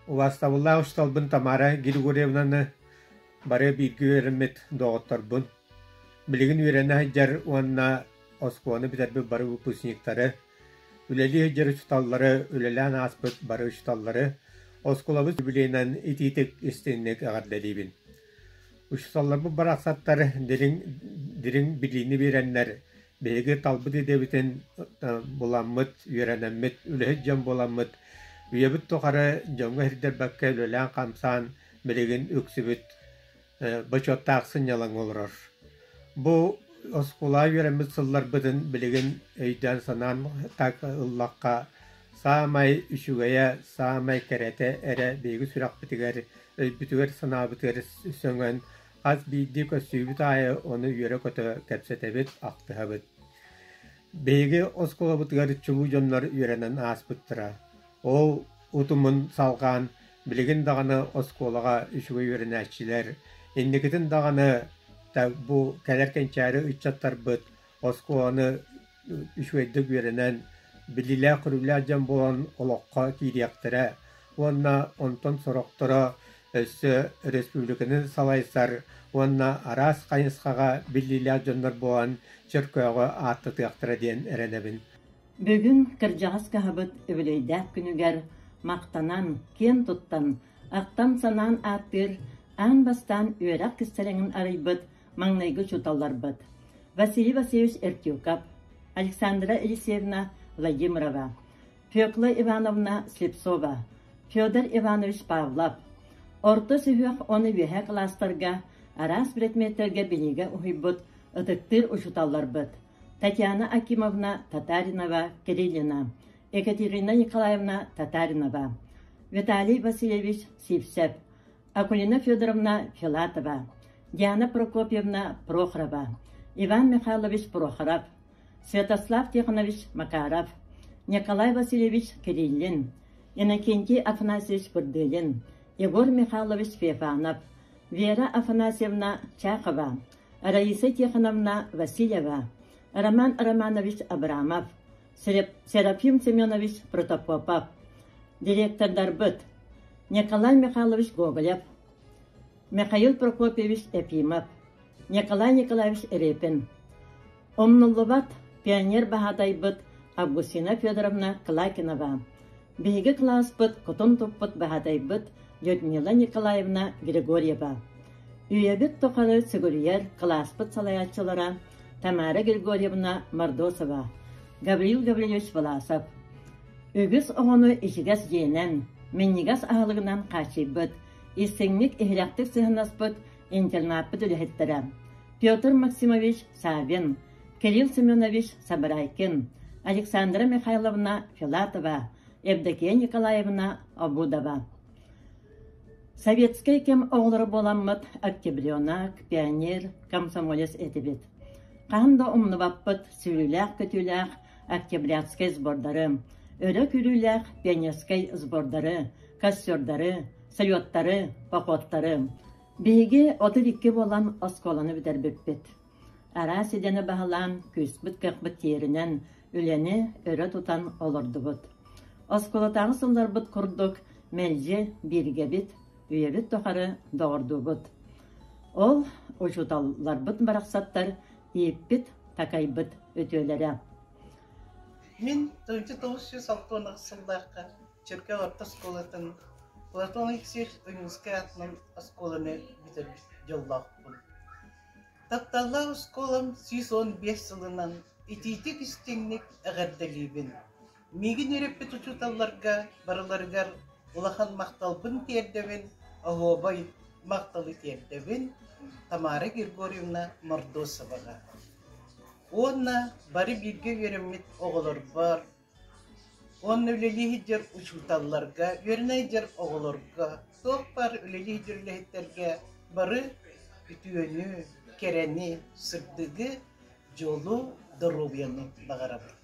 Убаастабыллаах учууталбын Тамара Григорьевнаны бары бииргэ үөрэммит доҕотторбун, билигин үөрэнэ сылдьар уонна оскуоланы бүтэрбит бары выпускниктары, үлэлии сылдьар учууталлары, үлэлээн ааспыт бары учууталлары оскуолабыт юбилейынан итиитик истиҥник эҕэрдэлиибин. Учууталларбыт барахсаттар дириҥ, дириҥ билиини биэрэннэр, биһиги талбыт идэбитин буламмыт, үөрэнэммит, үлэһит дьон буоламмыт, үйэбит тухары дьоҥҥо сирдэрбэккэ үлэлээн-хамсаан билигин үксүбүт бочуоттаах сынньалаҥҥа олорор. Бу оскуолаҕа үөрэммит сылларбытын билигин өйдөөн-санаан так ыллахха, саамай үчүгэйэ, саамай кэрэтэ эрэ биһиги сүрэхпитигэр, өйбүтүгэр-санаабытыгар сөҥөн, хас биирдии көссүүбүт аайы ону үөрэ-көтө кэпсэтэбит, ахтыһабыт. Биһиги оскуолабытыгар чулуу дьоннор үөрэнэн ааспыттара. Ол утумун салҕаан, билигин даҕаны оскуолаҕа үчүгэй үөрэнээччилэр, инникитин даҕаны бу кэлэр кэнчээри ыччаттарбыт оскуоланы үчүгэйдик үөрэнэн, билиилээх-көрүүлээх дьон буолан олоххо киириэхтэрэ уонна онтон сорохторо өссө республиканы салайсар уонна араас хайысхаҕа биллиилээх дьоннор буолан Чөркөөҕү ааттатыахтара диэн эрэнэбин. Бүгүн кырдьаҕас кыһабыт үбүлүөйдээх күнүгэр махтанан, киэн туттан, ахтан-санаан ааттыыр аан бастаан үөрэх кистэлэҥин арыйбыт маҥнайгы учууталларбыт Василий Васильевич Эртюков, Александра Елисеевна Владимирова, Фекла Ивановна Слепцова, Федор Иванович Павлов, орто сүһүөх уонна үөһээ кылаастарга араас предметтэргэ билиигэ уһуйбут ытыктыыр учууталларбыт Татьяна Акимовна Татаринова Кириллина, Екатерина Николаевна Татаринова, Виталий Васильевич Сивцев, Акулина Федоровна Филатова, Диана Прокопьевна Прохорова, Иван Михайлович Прохоров, Святослав Тихонович Макаров, Николай Васильевич Кириллин, Иннокентий Афанасьевич Бырдылин, Егор Михайлович Феофанов, Вера Афанасьевна Чахова, Раиса Тихоновна Васильева, Роман Романович Абрамов, Серафим Семенович Протопопов, директордарбыт Николай Михайлович Гоголев, Михаил Прокопьевич Ефимов, Николай Николаевич Репин, Умнуллубат пионер баһаатайбыт Августина Федоровна Клакинова, биһиги кылааспыт кутун туппут баһаатайбыт Людмила Николаевна Григорьева, үйэбит тухары сүгүрүйэр кылааспыт салайааччылара Тамара Григорьевна Мордосова, Гаврил Гаврильевич Власов, үгүс оҕону ичигэс дьиэнэн, минньигэс аһылыгынан хааччыйбыт, истиҥник-иһирэхтик сыһыаннаспыт интернаппыт үлэһиттэрэ Петр Максимович Саввин, Кирилл Семенович Сабарайкин, Александра Михайловна Филатова, Евдокия Николаевна Обудова. Советскай кэм оҕолоро буоламмыт октябренок, пионер, комсомолец этибит. Хаһан да умнубаппыт сүүрүүлээх-көтүүлээх октябрятскай сбордары, өрө күүрүүлээх пионерскай сбордары, костердары, салюттары, походтары. Биһиги 32 буолан оскуоланы бүтэрбиппит. Араас идэни баһылаан, күүспүт-кыахпыт тиэринэн, үлэни өрө тутан олордубут. Оскуолатааҕы сылларбыт курдук мэлдьи бииргэбит, үйэбит тухары доҕордуубут. Ол учууталларбыт барахсаттар ииппит, такайбыт үтүөлэрэ. Мин 1968 сыллаахха Чөркөөх орто оскуолатын Платон Алексеевич Ойуунскай аатынан оскуоланы бүтэрбит дьоллоохпун. Тапталлаах оскуолам 115 сылынан итиитик-истиҥник эҕэрдэлиибин. Миигин үөрэппит учууталларга барыларыгар улахан махталбын тиэрдэбин, оһуобай махталы тиэрдэбин Тамара Григорьевна Мордосоваҕа. Уонна бары бииргэ үөрэммит оҕолорбор, Уонна үлэлии сылдьар учууталларга, үөрэнэ сылдьар оҕолорго, туох баар үлэлии сылдьар үлэһиттэргэ бары үтүөнү, кэрэни, сырдыгы, дьолу, доруобуйаны баҕарабыт.